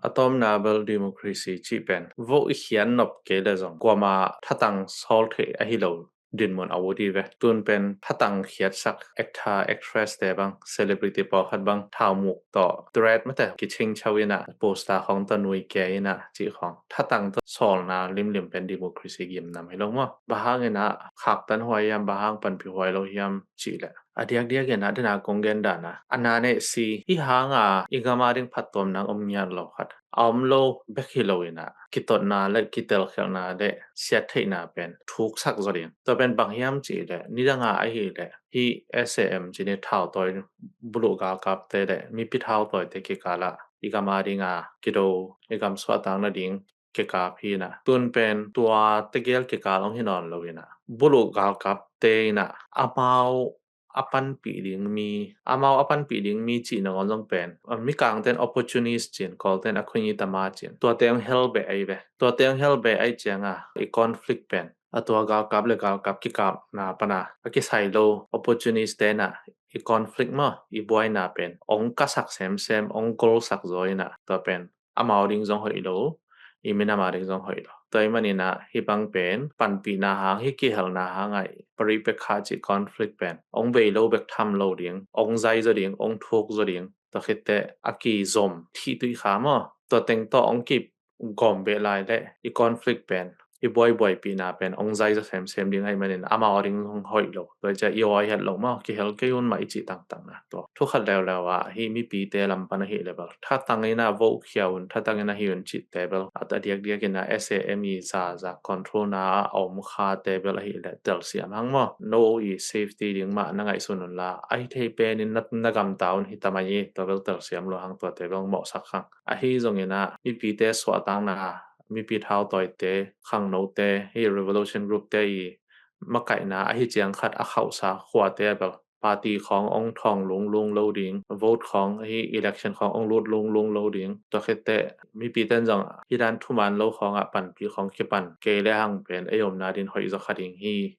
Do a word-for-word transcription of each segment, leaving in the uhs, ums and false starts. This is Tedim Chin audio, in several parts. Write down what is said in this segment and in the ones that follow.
A tawpna bel democracy cih pen vote i khiat nop kei le zong kuama thatang sawl theih ahi lo dinmun a ut hi ve. Tun pen thatang khiatsak actor, actress te bang, celebrity pawlkhat bang thaumuk tawh thread mate kicing chau inah, poster khawng tawh nui kei inah cih khawng, thatang tawh sawlna limlim pen democracy gimnam hi lo maw? Bang hang inah khaktan huai hiam, bang hang panpih huai lo hiam cih leh, a diakdiak inah dena kong gen dan a, a na neh si hi hang a i gam a ding phattuamna om ngiat lo khat a om lo bek hi lo inah, kitotna le kitelkhialhna le siattheihna pen thuksak zaw ding. Tua pen bang hiam cih leh, nidang a ahih leh hih S A M cih ni thautawi, buluh galkapte le mipi thautawite kikal ah i gam a ding a kido, i gam suahtak nading kikap hi inah. Tun pen tua tegel kikal hong hi nawn lo inah, buluh galkapte inah amau a panpih ding mi, amau a panpih ding mi cih nangawn zong pen, a, mikangten opportunist ci-in, Kawlten a khunyi tama ci-in, tuate hong hel beh ahi ve. Tuate hong hel beh ahi ciang a, i conflict pen, a, tua galkap le galkap kikapna pan a a kisai lo opportunist te inah i conflict maw, i buaina pen hong kasak semsem, hong golsak zaw inah, tua pen amau ding zong hoih lo, i minam a ding zong hoih lo. Tua ahih man inah hih bang pen panpihna hang, hih kihelna hang a, i pari pek kha cih conflict pen hong bei lo bek tham lo ding, hong zai zaw ding, hong thuk zaw ding. Tua khit teh a kizom thih tuih kha maw, tua teng tawh hong kigawm beh lai leh i conflict pen, i buaibuaipihna pen hong zai zaw semsem ding ahih man inah amau a ding zong hoih lo. Tua hi ciang i awi het lo maw, kihel kei un mah i cih tangtang na. Tua thu khat leuleu ah, hih mipite lam pan ahih leh bel thatang inah vote khia un, thatang inah hih un cihte bel, a, a diakdiak inah S A M i zaza controlna a om khate bel ahih leh telsiam hang maw. No i safety ding mah na ngaihsun un la, ahi thei pen in na, na gamta un hi ta mai hi. Tua bel telsiam lua hang, tuate bel mawhsak hang. Ahi zong inah mipite suahtakna, mipi thautawite, khangnote, hih revolution group te i makaihna ahi ciang khat a khauhsa khuate bel party khawng hong thawng lunglung lo ding, vote khawng, hih election khawng hong lut lunglung lo ding. Tua khit teh mipite in zong hih dan thuman lo khawng ah panpih khawng kipan kei le hang pen ei omna ding hoih zaw kha ding hi.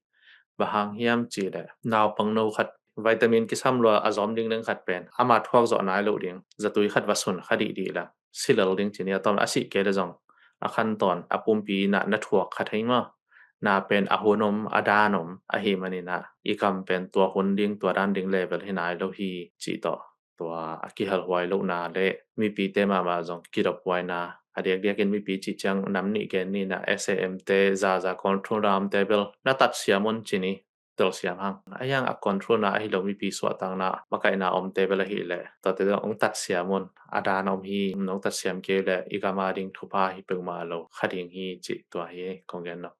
Bang hang hiam cih leh, naupangno khat vitamin kisam lua a zawm dingding khat pen ama thuak zawh nai lo ding, zatui khat va sun kha dihdih la, si lel ding ci ni. A tawm a sih kei le zong a khantawn, a pumpi inah na thuak kha thei maw. Na pen a hun om, a dan om ahih man inah i gam pen tua hun ding, tua dan ding level hi nai lo hi cih tawh, tua a kihelhuai lohna le mipite mahmah zong kidophuaina, a diakdiakin mipi cih ciang nam nih gen ni inah, S A M te zaza controlna omte bel na tatsiam un ci ni. Telsiam hang. A hiang a controlna ahi lo mipi suahtakna makaihna omte bel ahih leh, tuate zong hong tatsiam un, a dan om hi. Nong tatsiam kei leh i gam a ding thupha hi peuhmah lo kha ding hi cih tua hi kong gen nop.